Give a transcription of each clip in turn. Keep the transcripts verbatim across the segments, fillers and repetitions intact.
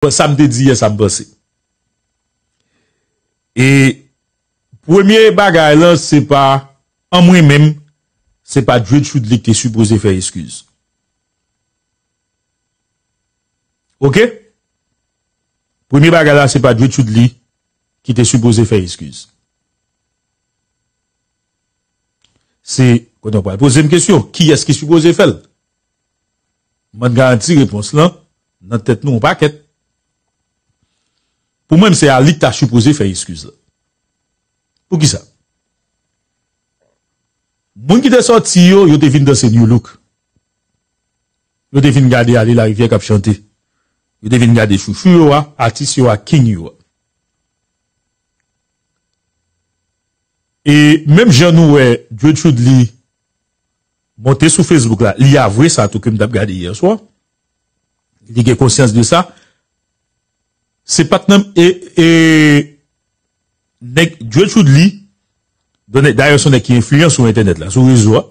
Bon, sa m te di yè, sa m panse. E premye bagay lan, se pa an mwen menm, se pa Dre Chudley ki te sipoze fè eskiz. Oke? Premye bagay la, se pa Dre Chudley ki te sipoze fè eskiz. Se, kote w pral poze m kesyon, kiyès ki sipoze fè l? Mwen garanti repons lan nan tèt nou yon pakèt. Pou mwen, se Ali ki ta sipoze fè eskiz la. Poukisa? Moun ki te sòti yo, yo te vin danse New Look. Yo te vin gade Ali Larivière k ap chante. Yo te vin gade chouchou yo a, atis yo a, king yo a. E menm jan nou wè Dre Chudley monte sou Facebook la, li avwe sa tou ke m t ap gade yè swa. Li gen konsyans de sa. Se pa t nan, e, e, nèg Dre Chudley, dayè se yon nèg ki enfliyan sou entènèt la, sou rezo a.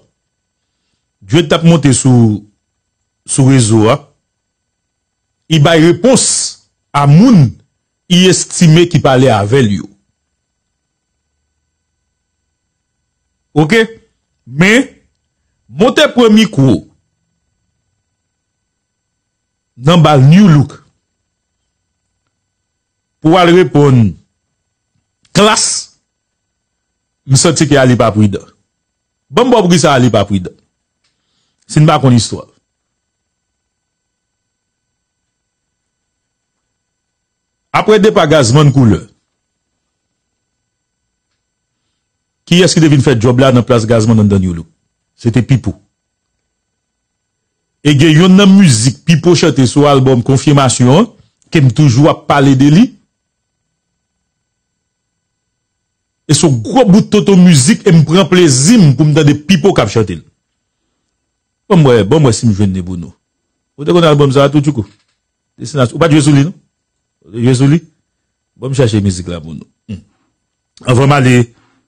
Dre t ap monte sou, sou rezo a. Li bay repons a moun li estime ki pale avè l yo. Oke? Men, monte pran mikwo nan bal New Look pou al reponn Klass, m santi ke Ali pa pridan. Ban m ba w poukisa Ali pa pridan. Si n pa konn istwa. Apre depa Gazman Koulè, kiyès ki te vin fè djòb la nan plas Gazman anndan New Look? Se te Pipo. E gen yonn nan mizik Pipo chante sou albòm Konfimasyon an, ke m toujou ap pale de li. E se yon gwo bout tonton mizik e m pran plezi m pou m tande Pipo k ap chante l. Ban m wè, ban m wè si m jwenn li pou nou. Ou te konn albòm sa a tou, Tchoukou? Destinasyon. Ou pa t jwe sou li, non? Ou te jwe sou li? Ban m chèche mizik la pou nou. Hmm. Anvan m ale,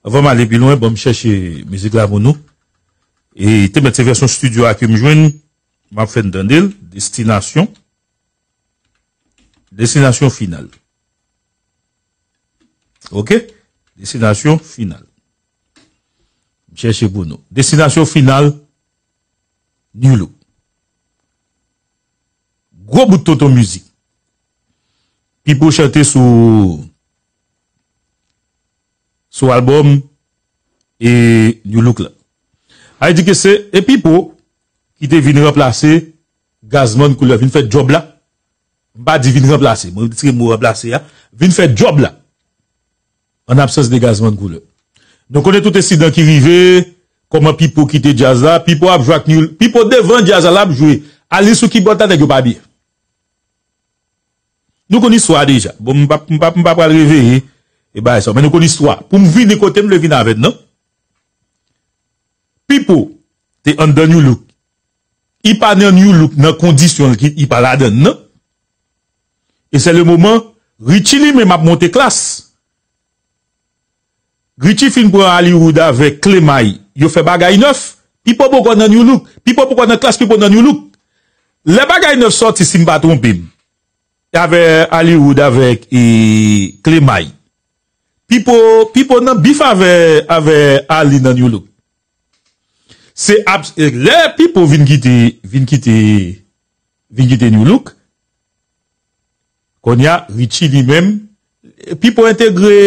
anvan m ale pi lwen, ban m chèche mizik la pou nou. E te mèt se vèsyon estidyo a ke m jwenn, m ap fè n tande l. Destinasyon. Destinasyon final. Oke? Destinasyon final. M chèche pou nou. Destinasyon final, New Look. Gwo bout tonton mizik. Pipo chante sou, sou albòm e New Look la. Sa vle di ke se, e Pipo ki te vin ranplase Gazman Koulè, vin fè djòb la. M pa di vin ranplase, mwen retire mo ranplase a. Vin fè djòb la. An absans de Gazman Koulè. Nou konnen tout ensidan ki rive, kòman Pipo kite djaz la, Pipo ap jwe ak New, Pipo devan djaz la, l ap jwe. Ali sou kibòd la, nèg yo pa byen. Nou konn istwa a deja. Bon, m pa, m pa, m pa pral reveye e bagay sa, men nou konn istwa. Pou m vini kote m vle vin avè n nan, Pipo te anndan New Look. Li pa nan New Look nan kondisyon l ki, li pa ladan l nan. E se le moman, Richie li menm ap monte Klass. Richie fin pran Hollywood avèk Klemay. Yo fè Bagay Nèf. Pipo poko nan New Look. Pipo poko nan Klass, Pipo nan New Look. Lè Bagay Nèf sòti, si m pa twonpe m, avè Hollywood avèk, e, Klemay. Pipo, Pipo nan bif avè, avè Ali nan New Look. Se abs-, e, lè Pipo vin kite, vin kite, vin kite New Look, kounye a, Richie li menm, Pipo entegre,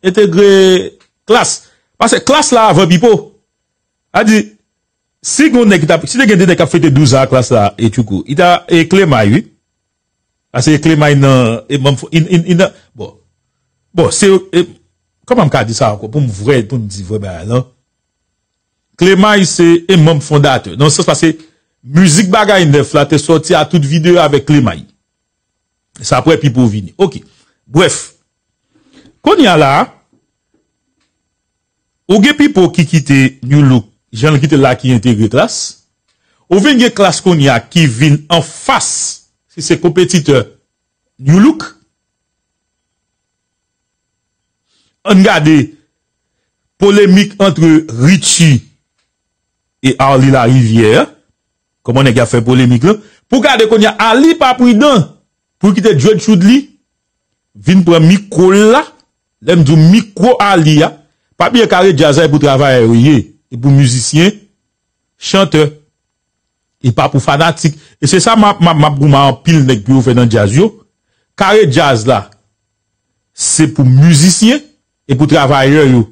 entegre Klass. Paske Klass la avan Pipo. A di, si gon nèg ki ta, si te gen de nèg k ap fete douz an a Klass la, e Tchoukou, li ta, e Klemay, wi. Paske Klemay nan, e manm fo-, in, in, in, nan, bon. Bon, se, e, kòman m ka di sa ankò, pou m vrè, pou m di vrè bagay lan? Klemay se, e manm fondatè. Nan sans paske mizik Bagay Nèf la te sòti a tout videyo avèk Klemay. Sa apre Pipo vini. Oke. Brèf. Kounye a la, ou gen Pipo ki kite New Look, jan l kite l la ki entegre Klass. Ou vin gen Klass kounye a ki vin anfas, si se konpetitè New Look. Ann gade polemik ant Richie e Arly Larivière. Kòman nèg y ap fè polemik lan? Pou gade kounye a, Arly pa pridan. pou l kite Djed Choudly vin pran mikwo l la, lè m di w mikwo a li a, pa bliye kare djaz la e pou travayè yo ye, e pou mizisyen, chantè, e pa pou fanatik. E se sa m ap, m ap, m ap goumen anpil nèg pou yo fè nan djaz yo. Kare djaz la, se pou mizisyen e pou travayè yo.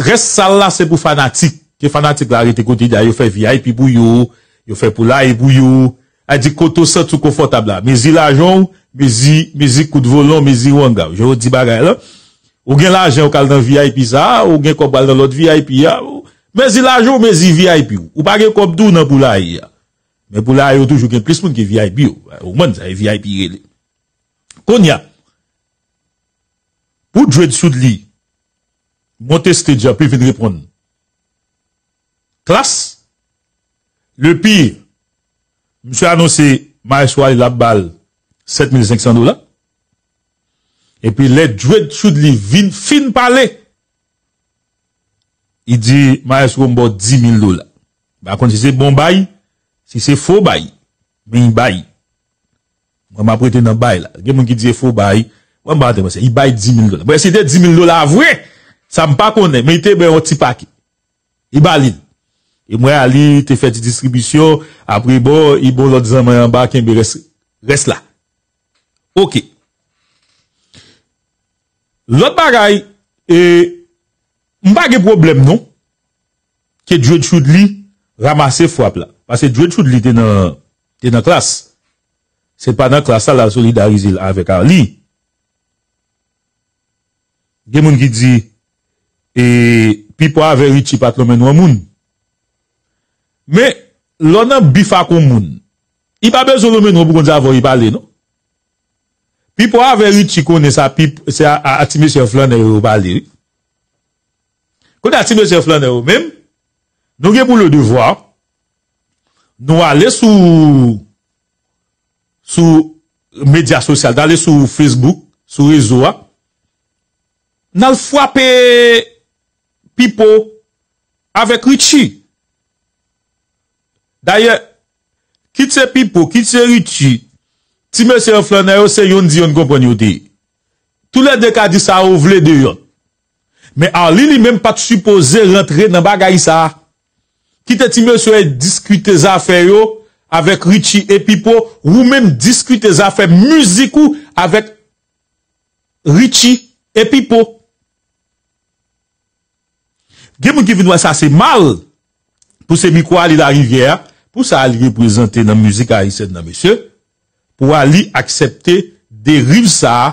Rès sal la se pou fanatik. Ke fanatik la rete kote y a, yo fè V I P pou yo, yo fè poulaye pou yo. A di kote w santi w konfòtab la. Mezi lajan w, mezi, mezi kout volon, mezi wanga w. Jan yo di bagay la. Ou gen lajan w k al nan V I P sa, ou gen kòb w al nan lòt V I P a. Mezi lajan w, mezi V I P w. Ou pa gen kòb tou nan poulaye a. Men poulaye yo toujou gen plis moun ke V I P yo. Ou konprann sa, V I P rele. Kounye a, pou Djed Choudly monte stage an pou l vin reponn Klass, le pire, misye anonse Maestro Ali l ap ba l sèt mil senk san dola. Epi lè Djed Choudly vin fin pale, li di, "Maestro, m ba w dis mil dola." M pa konn si se bon bay, si se fo bay, men li bay. Mwen, m ap rete nan bay la. Gen moun ki di se fo bay. Mwen, m pa antre nan sa. Li bay dis mil dola. Bon, si te dis mil dola vre, sa m pa konnen, men li te bay yon ti pake. Li ba li l. E mwen, Ali te fè ti distribisyon, apre, bon, li bon lòt zanmi anba, kenbe rès, rès la. Oke. Lòt bagay, e, m pa gen pwoblèm non, ke Djed Choudly ranmase frap la. Paske Djed Choudly te nan, te nan Klass. Se pa nan Klass la, l al solidarize l avèk Arly. Gen moun ki di, e, Pipo avè Richie pa t lonmen non moun. Men, lè w nan bif ak yon moun, li pa bezwen lonmen non pou konn sa avè w li pale, non. Pipo avè Richie konnen sa, Pip, se a, a, a ti mesye flannè yo pale, wi. Kote a ti mesye flannè yo menm, nou gen pou le devwa, nou ale sou, sou medya sosyal, nou ale sou Facebook, sou rezo a, n al frape Pipo avèk Richie. Dayè, kit se Pipo, kit se Richie, ti mesye flannè yo se yonn di yonn konprann yo te ye. Toulède ka di sa yo vle de yonn. Men Arly li menm pa t sipoze rantre nan bagay sa a. Kite ti mesye yo diskite zafè yo avèk Richie e Pipo, ou menm diskite zafè mizik ou avèk Richie e Pipo. Gen moun ki vin wè sa se mal pou se mikwo Arly Larivière a, pou sa Arly reprezante nan mizik ayisyèn nan, mesye, pou Arly aksepte deriv sa a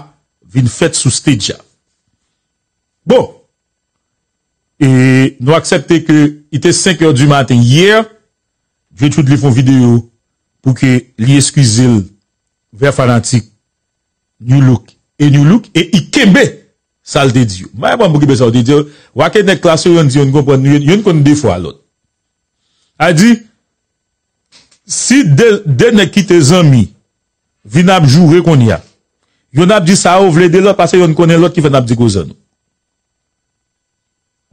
vin fèt sou stage a. Bon, e nou aksepte ke li te senk è di maten yè, Djed Choudly fè yon videyo pou ke li eskize l vè fanatik Nu Look e Nu Look, e li kenbe sa l te di yo. M pa konprann pou ki bèl sa w te di yo. W a ke nèg Klass yo, yonn di yonn konprann, yonn, yonn konn defwa lòt. A di, si de, de nèg ki te zanmi vin ap joure kounye a, yonn ap di sa yo vle de lòt, paske yonn konnen lòt ki fè n ap di koze nou.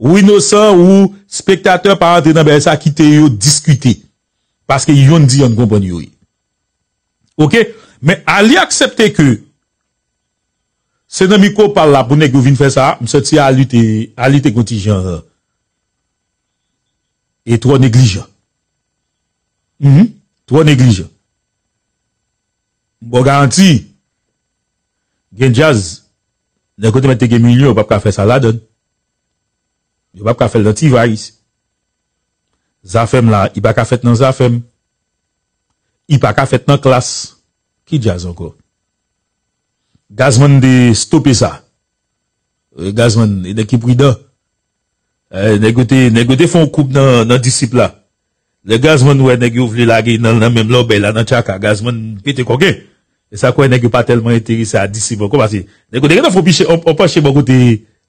Ou inosan, ou spektatè, pa rantre nan bagay sa, kite yo diskite. Paske yonn di yonn konprann yo ye. Oke? Men Arly aksepte ke se nan mikwo pa l la pou nèg yo vin fè sa, m santi Arly te, Arly te gon ti jan e twò neglijan. Mhm. Twò neglijan. M ba w garanti, gen djaz, nèg yo te mèt te gen milyon, yo p ap ka fè sa ladann. Yo p ap ka fè l nan T-Vice. Zafèm la, li pa ka fèt nan Zafèm. Li pa ka fèt nan Klass. Ki djaz ankò? Gazman te stope sa. E, Gazman, e nèg ki pridan. E, nèg yo te, nèg yo te fè yon koup nan, nan Disip la. Lè Gazman wè nèg yo vle lage nan, nan menm lòbèy la, nan tchaka, Gazman pete kòken. E sa kwè nèg yo pa tèlman enterese a Disip ankò, paske nèg yo te gentan fè yon piche, yon, yon panche bò kote,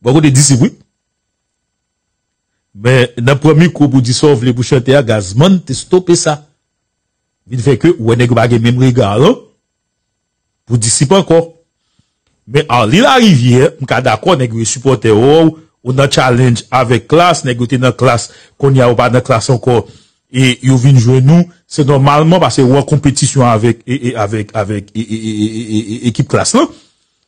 bò kote Disip, wi. Men, nan pran mikwo pou di sa w vle pou chante a, Gazman te stope sa. Vin fè ke ou wè nèg yo pa gen menm rega lan pou Disip ankò. Men Arly Larivière, m ka dakò, nèg yo e sipòtè w, ou nan challenge avèk Klass, nèg yo te nan Klass, kounye a ou pa nan Klass ankò. e yo vin jwenn nou, se nòmalman paske ou an konpetisyon avèk, e, e, avèk, avèk, e, e, e, e, e, e, ekip Klass lan.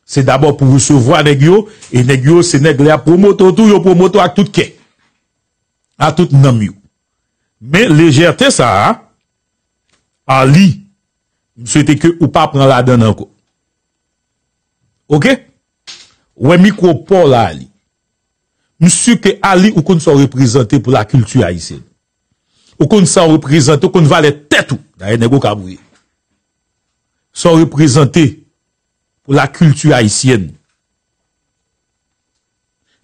Se dabò pou resevwa nèg yo, e nèg yo, se nèg lè y ap pwomote w tou, yo pwomote w ak tout kè, ak tout nanm yo. Men lejète sa a, Arly, m swete ke ou pa pran ladann ankò. Oke? Ou wè mikwo pa w la, Arly. M si ke Arly, ou konn sa w reprezante pou lakilti ayisyèn. Ou konn sa w reprezante, ou konn valè tèt ou. Dayè, nèg Okap ou ye. Sa w reprezante pou lakilti ayisyèn.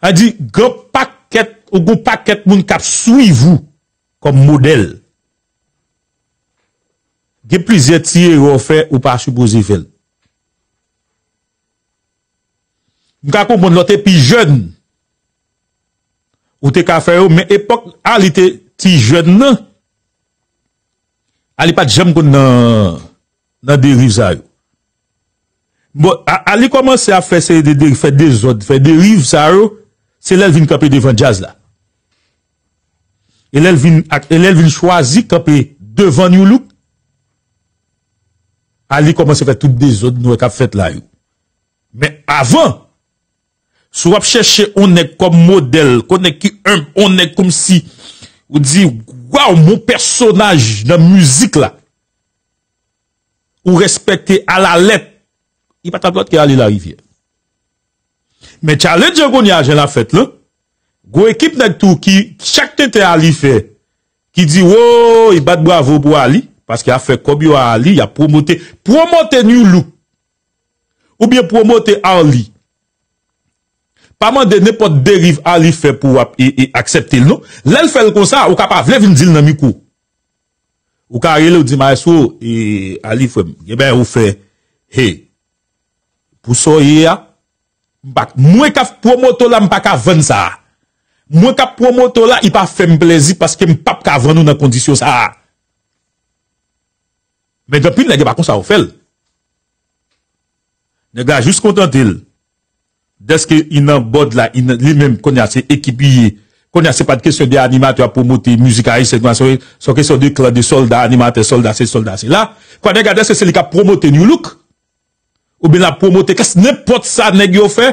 A di, gen pakèt, ou gen pakèt moun k ap swiv ou kòm modèl. Gen plizyè ti erè w fè, ou pa sipoze fè l. M ka konprann lè w te pi jèn, ou te ka fè yo, men epòk Arly te ti jèn nan, Arly pa t janm konn nan, nan deriv sa yo. Bon, A-, Arly kòmanse ap fè seri de deriv, fè dezòd, fè deriv sa yo, se lè l vin kanpe devan djaz la. E lè l vin ak, e lè l vin chwazi kanpe devan Nu Look, Arly kòmanse fè tout dezòd nou wè k ap fèt la yo. Men avan, si w ap chèche on nèg kòm modèl, on nèg ki enb, on nèg kòmsi, ou di, waw, mon pèsonaj nan mizik la, ou respekte alalèt, li pa t ap lòt ke Arly Larivière. Men challenge an kounye a, jan l ap fèt lan, gwo ekip nèg tou ki, chak tenten Arly fè, ki di, woy, bat bravo pou Arly, paske y ap fè kòb yo a Arly, y ap pwomote, pwomote Nu Look, oubyen pwomote Arly. Pa mande nenpòt deriv Arly fè pou w ap, e, e, aksepte l, non. Lè l fè l konsa, ou ka pa vle vin di l nan mikwo. Ou ka rele, ou di, maestro, e, Arly, frè m, gen bagay ou fè, he, pou sa w ye a, m pa, mwen k ap pwomote w la, m pa ka vann sa a. Mwen k ap pwomote w la, li pa fè m plezi paske m p ap ka vann ou nan kondisyon sa a. Men gen anpil nèg, e pa konsa yo fè l. Nèg la jis kontante l dèske li nan board la, li nan, li menm, kounye a se ekip li ye. Kounye a se pa t kesyon de animatè ap pwomote mizik ayisyèn, kounye a se, se kesyon de klan, de sòlda, animatè, sòlda, se sòlda, se la. Kounye a nèg la, dèske se li k ap pwomote Nu Look, oubyen l ap pwomote kès, nenpòt sa nèg yo fè,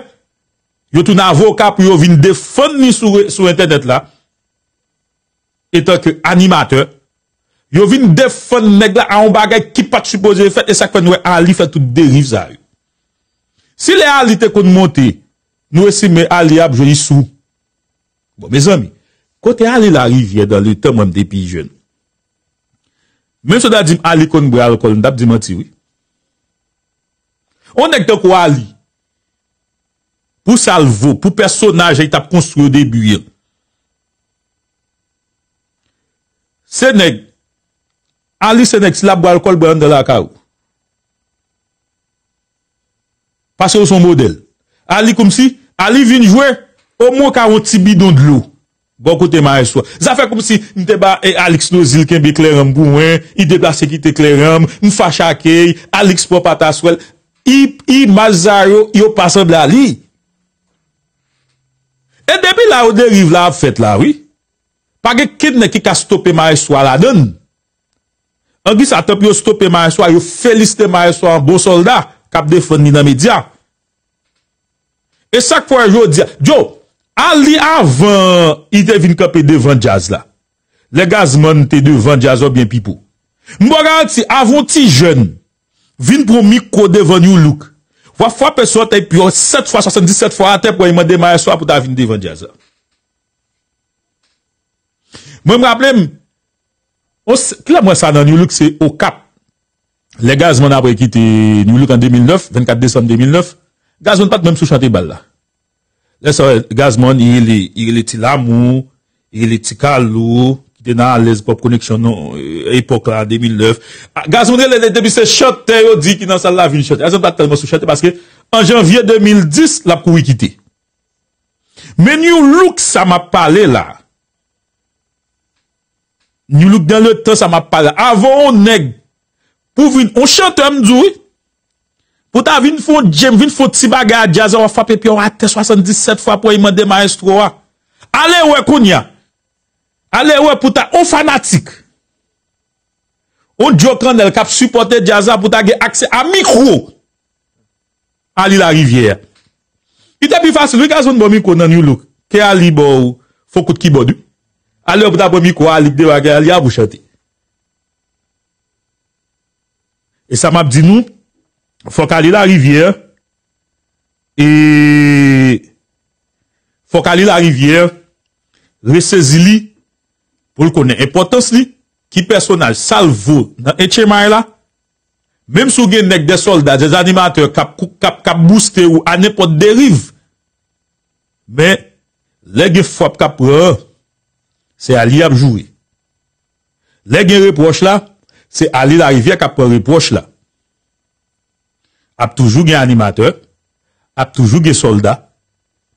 yo tounen avoka pou yo vin defann li sou re-, sou entènèt la. Etanke animatè, yo vin defann nèg la a yon bagay ki pa t sipoze fèt, e sa k fè n wè Arly fè tout deriv sa yo. Si lè Arly te konn monte, nou estime Arly ap jwe, li sou. Bon, mezanmi, kote Arly Larivière dans le temps, mwen m te pi jèn. Menm si w ta di m Arly konn bwè alkòl, m t ap di manti, wi. On nèg tankou Arly, pou sa l vo, pou pèsonaj li t ap konstwi o debi an. Se nèg, Arly se nèg, si l ap bwè alkòl, bwè anndan lakay ou. Paske ou se yon modèl. Arly kòmsi, Arly vin jwe, omwen w ka yon ti bidon dlo bò kote mayestwo. Zafè kòmsi m te ba, e, Alix Nozil kenbe klèran m pou mwen, li deplase kite klèran m, m fache ak li, Alix pran pataswèl. I, imaj sa yo, yo pa sanble a li. E depi la yo deriv la ap fèt la, wi. Pa gen kenn nèg ki ka stope mayestwo a ladann. Angi sa, tanp yo stope mayestwo a, yo felisite mayestwo a, bon sòlda k ap defann li nan medya. E sa k fè jodi a, Joe, Arly avan li te vin kanpe devan djaz la, lè Gazman te devan djaz la oubyen Pipo, m ba w garanti, avan yon ti jèn vin pran mikwo devan Nu Look, w ap frape sou antèy pye w sèt fwa, swasanndisèt fwa atè pou w al mande mayestwo a pou ta vin devan djaz la. Mwen, m raple m, on s-, kilè m wè sa nan Nu Look, se Okap. Lè Gazman apre kite Nu Look an de mil nèf, vennkat desanm de mil nèf, Gazman pa t menm sou chante bal la. Lè sa, Gazman, li rele, li rele Ti Lamou, li rele Ti Kalou, ki te nan Alèz Pop Connection, non, e, epòk la, de mil nèf. A, Gazman rele, depi se chantè yo di ki nan sal la vin chante. Gazman pa t tèlman sou chante paske an janvye de mil dis, l ap kouri kite. Men Nu Look sa m ap pale la. Nu Look dans le temps sa m ap pale la. Avan yon nèg pou vin yon chantè, m di w, wi, pou ta vin fè yon djam, vin fè yon ti bagay a djaz la, w ap frape pye w atè swasanndisèt fwa pou w al mande mayestwo a. Ale wè kounye a. Ale wè pou ta yon fanatik. Yon Joe Kannèl k ap sipòte djaz la pou ta gen aksè a mikwo. Ali Larivière. Li te pi fasil, wi, Gazman, ba w mikwo nan New Look ke Ali ba w fon kout kibòd, wi. Ali, pou ta pran mikwo, Ali k debake, Ali a pou chante. E sa m ap di nou, fòk Ali Larivière, e fòk Ali Larivière resezi li pou l konnen enpòtans li, ki pèsonaj sa l vo nan H M I la. Menm si w gen nèg, de sòlda, de animatè k ap, k ap, k ap bouste ou a nenpòt deriv, men lè gen fwap k ap pran an, se Ali y ap joure. Lè gen repwòch la, se Ali Larivière k ap pran repwòch la. Ap toujou gen animatè, ap toujou gen sòlda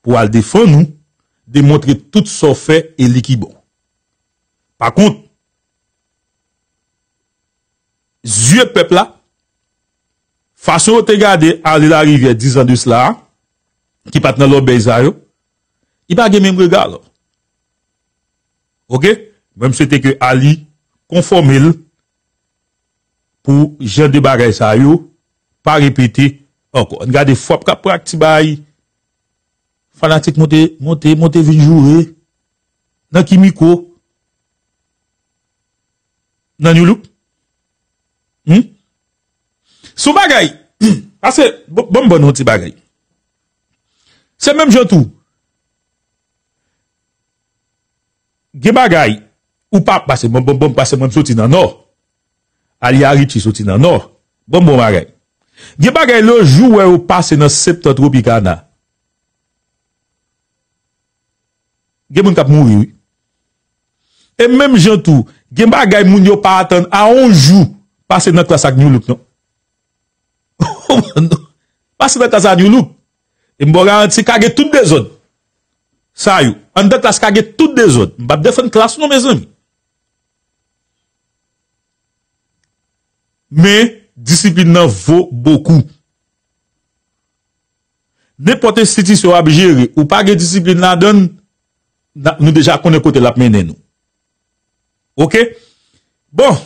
pou al defann ou, demontre tout sa w fè e li ki bon. Pa kont, zye pèp la, fason yo te gade Ali Larivière diz an de sila a, ki pa t nan lòbèy sa yo, li pa gen menm rega la. Oke? Mwen, m swete ke Ali konfòme l pou jan de bagay sa yo pa repete ankò. Ann gade fwap k ap pran ak ti bagay. Fanatik monte, monte, monte vin joure. Nan ki mikwo? Nan New Look? Hmm? Se yon bagay. Pase, bon, bon, bon, yon ti bagay. Se menm jan tou. Gen bagay, ou pa, pase, bon, bon, bon, pase, mwen, m soti nan Nò. Alia Richie soti nan Nò. Bon, bon bagay. Gen bagay, le jou wè yo pase nan Septan Tropicana. Gen moun k ap mouri, wi. E menm jan tou, gen bagay moun yo pa atann a yon jou pase nan klas ak New Look, non. Pase nan klas ak New Look. E m ba w garanti, ka gen tout dezòd. Sa yo. Anndan klas ka gen tout dezòd. M p ap defann klas, non, mezanmi. Men, disiplin nan vo bokou. Nenpòt enstitisyon w ap jere, ou pa gen disiplin ladan l, n a, nou deja konnen kote l ap mennen nou. Oke? Bon,